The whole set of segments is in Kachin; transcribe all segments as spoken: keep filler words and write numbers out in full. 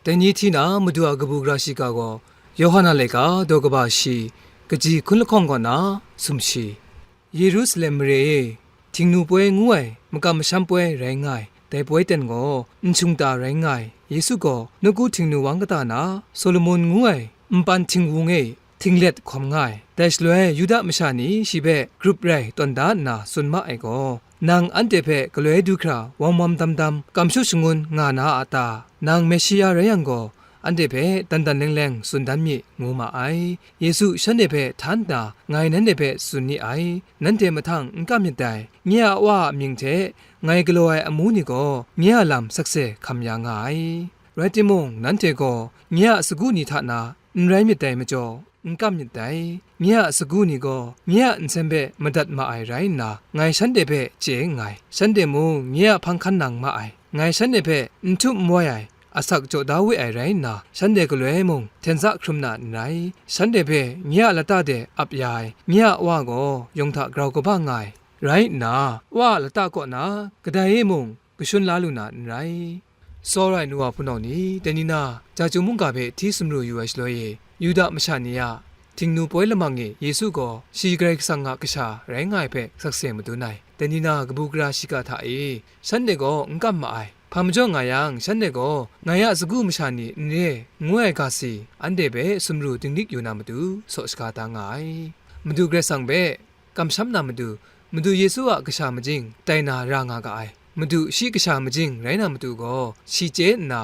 Dai ni hti na Madu a kabu gara shiga gaw, Yawhan a laika daw kaba shi, kaji hkun lahkawng kaw na sumshi. Yerusalem mare e, Htingnu poi ngu ai makam masham poi rai nga ai, dai poi ten gaw n shungta rai nga ai, Yesu gaw nawku Htingnu wang kata na Solomon ngu ai npan htingwung e htinglet hkawm nga ai. Dai shaloi Yuda masha ni shi hpe grup rai tawn da nna tsun ma ai gaw, "Nang anhte hpe galoi du hkra wam wam dam dam kamshut shangun nga na a ta? Nang Meshia rai yang gaw, anhte hpe dan dan leng leng tsun dan mi," ngu ma ai. Yesu shanhte hpe htan nna, "Ngai nanhte hpe tsun ni ai, nanhte mahtang n kam myit dai. Nye a Wa a mying hte ngai galaw ai amu ni gaw, nye a lam sakse hkam ya nga ai. Rai timung, nanhte gaw nye a sagu ni hta na n rai myit dai majaw, n kam myit dai. Nye a sagu ni gaw nye a nsem hpe madat ma ai rai nna, ngai shanhte hpe chye nngai. Shanhte mung nye a hpang hkan nang ma ai. Ngai shanhte hpe n htum n wai ai, asak jaw da we ai rai nna, shanhte galoi mung hten za hkrum na n rai. Shanhte hpe nye a lata de ap ya ai nye a Wa gaw yawng hta grau kaba nga ai rai nna, Wa a lata kaw na kadai e mung kashun la lu na n rai." Tsawra ai nu wa hpunau ni, dai ni na, Jahchyum mungga hpe hti sumru yu ai shaloi e, Yuda masha ni a Htingnu poi lamang e Yesu gaw shi Karai Kasang a Kasha rai nga ai hpe sakse madun ai. Dai ni na kabu gara shiga hta e, shanhte gaw n kam ma ai. Hpa majaw nga yang, shanhte gaw ngai a sagu masha ni n re ngu ai ga si, anhte hpe sumru dinglik yu na matu, saw shaga da nga ai. Madu Karai Kasang hpe kamsham na matu, Madu Yesu a kasha majing tai na ra nga ga ai. Madu shi kasha majing rai na matu gaw, shi chye nna,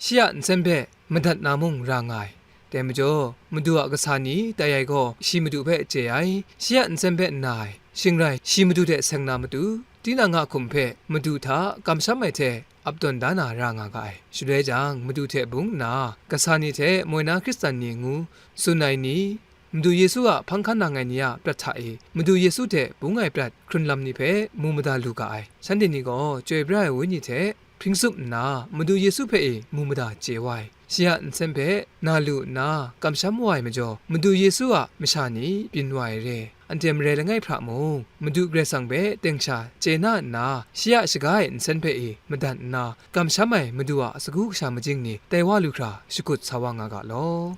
shi a nsem hpe madat na mung ra nga ai. Dai majaw, Madu a kasa ni tai ai gaw, shi Madu hpe chye ai, shi a nsem hpe n na ai. Shing rai, shi Madu hte seng na matu, tinang a hkum hpe Madu hta kamsham ai hte ap tawn da na ra nga ga ai. Shaloi jang, Madu hte bung nna, kasa ni hte moi na Hkristan ni ngu tsun ai ni, Madu Yesu a hpang hkan nang ai ni a prat hta e, Madu Yesu hte bung ai prat hkrun lam ni hpe mu mada lu ga ai. Shanhte ni gaw Chyoi pra ai Wenyi hte hpring tsup nna, Madu Yesu hpe e mu mada chye wa ai. Shi a nsem hpe na lu nna kamsham wa ai majaw, Madu Yesu a masha ni byin wa ai re. Anhte marai langai hpra mung, Madu Karai Kasang hpe teng sha chye na nna, shi a shaga e nsen hpe e madat nna, kamsham ai Madu a sagu kasha majing ni tai wa lu hkra shakut sa wa nga ga law.